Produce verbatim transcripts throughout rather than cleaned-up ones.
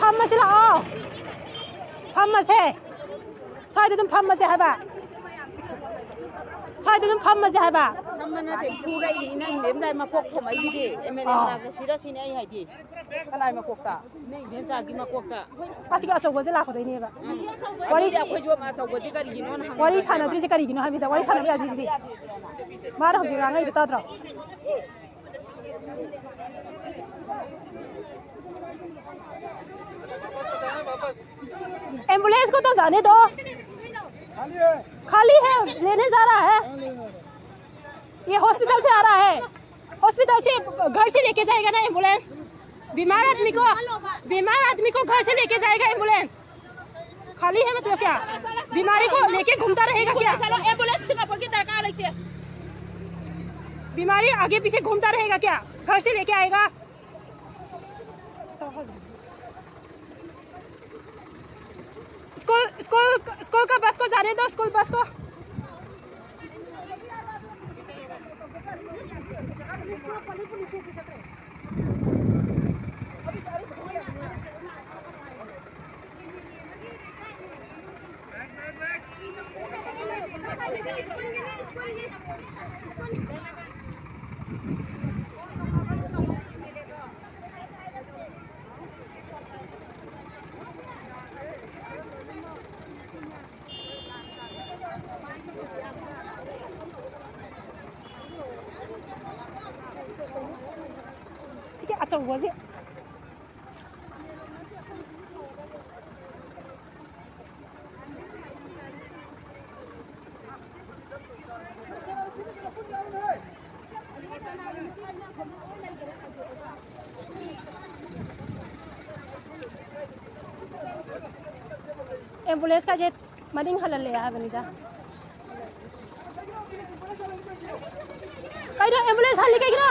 ꯐꯝꯃꯁꯤ ꯂꯥꯛꯑꯣ꯫ ꯐꯝꯃꯁꯦ꯫ ꯁ꯭ꯋꯥꯏꯗ ꯑꯗꯨꯝ ꯐꯝꯃꯁꯦ ꯍꯥꯏꯕ꯫ ꯁ꯭ꯋꯥꯏꯗ ꯑꯗꯨꯝ ꯐꯝꯃꯁꯦ ꯍꯥꯏꯕ꯫ ꯐꯝꯕ ꯅꯠꯇꯦ, ꯐꯨꯔꯛꯏꯅꯤ ꯅꯪ ꯃꯦꯝꯗꯥꯏ ꯃꯀꯣꯛ ꯊꯣꯝꯃꯛꯏꯁꯤꯗꯤ꯫ ꯑꯦꯝ ꯑꯦꯜ ꯑꯦ ꯑꯥ꯫ ꯃꯅꯥꯛꯇ ꯁꯤꯔ ꯁꯤꯅꯤ ꯑꯩ ꯍꯥꯏꯗꯤ꯫ ꯀꯅꯥꯏ ꯃꯀꯣꯛꯇ? ꯅꯣꯏ ꯏꯕꯦꯟꯆꯥꯒꯤ ꯃꯀꯣꯛꯇ꯫ ꯑꯁꯤꯒꯤ ꯑꯆꯧꯕꯁꯦ ꯂꯥꯛꯀꯗꯣꯏꯅꯦꯕ꯫ ꯎꯝ꯫ ꯋꯥꯔꯤ ꯑꯗꯨꯗꯤ ꯑꯩꯈꯣꯏꯁꯨ ꯑꯆꯧꯕꯁꯦ ꯀꯔꯤꯒꯤꯅꯣꯅ ꯍꯪꯉꯤ ꯋꯥꯔꯤ ꯅꯠꯇ꯭ꯔꯥ? ꯁꯥꯟꯅꯗ꯭ꯔꯤꯁꯦ ꯀꯔꯤꯒꯤꯅꯣ ꯍꯥꯏꯕꯅꯤꯗ, ꯋꯥꯔꯤ ꯁꯥꯟꯅꯕ ꯌꯥꯗ꯭ꯔꯤꯁꯤꯗꯤ꯫ ꯃꯥꯅ ꯍꯧꯖꯤꯛ ꯉꯥꯡꯉꯛꯏꯗꯣ ꯇꯥꯗ꯭ꯔꯣ? एम्बुलेंस को तो जाने दो। खाली है, लेने जा रहा है। ये हॉस्पिटल से आ रहा है, हॉस्पिटल से, घर से लेके जाएगा ना एम्बुलेंस। बीमार आदमी को, बीमार आदमी को घर से लेके जाएगा एम्बुलेंस। खाली है मतलब क्या? बीमारी को लेके घूमता रहेगा क्या? चलो, एम्बुलेंस फिर अपन की दरकार लगती है। बीमारी आगे पीछे घूमता रहेगा क्या? घर से लेके आएगा। स्कूल, स्कूल, स्कूल का बस को जाने दो, स्कूल बस को। ꯁꯤꯒꯤ ꯑꯆꯧꯕꯁꯦ꯫ ꯑꯦꯝꯕꯨꯂꯦꯟꯁꯀꯁꯦ ꯃꯅꯤꯡ ꯍꯜꯍꯜꯂꯦ ꯍꯥꯏꯕꯅꯤꯗ꯫ ꯀꯩꯅꯣ ꯑꯦꯝꯕꯨꯂꯦꯟꯁ ꯍꯜꯂꯤ ꯀꯩꯒꯤꯅꯣ?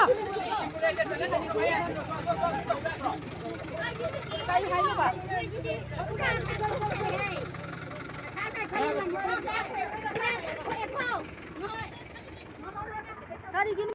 ꯀꯔꯤꯒꯤꯅꯣ?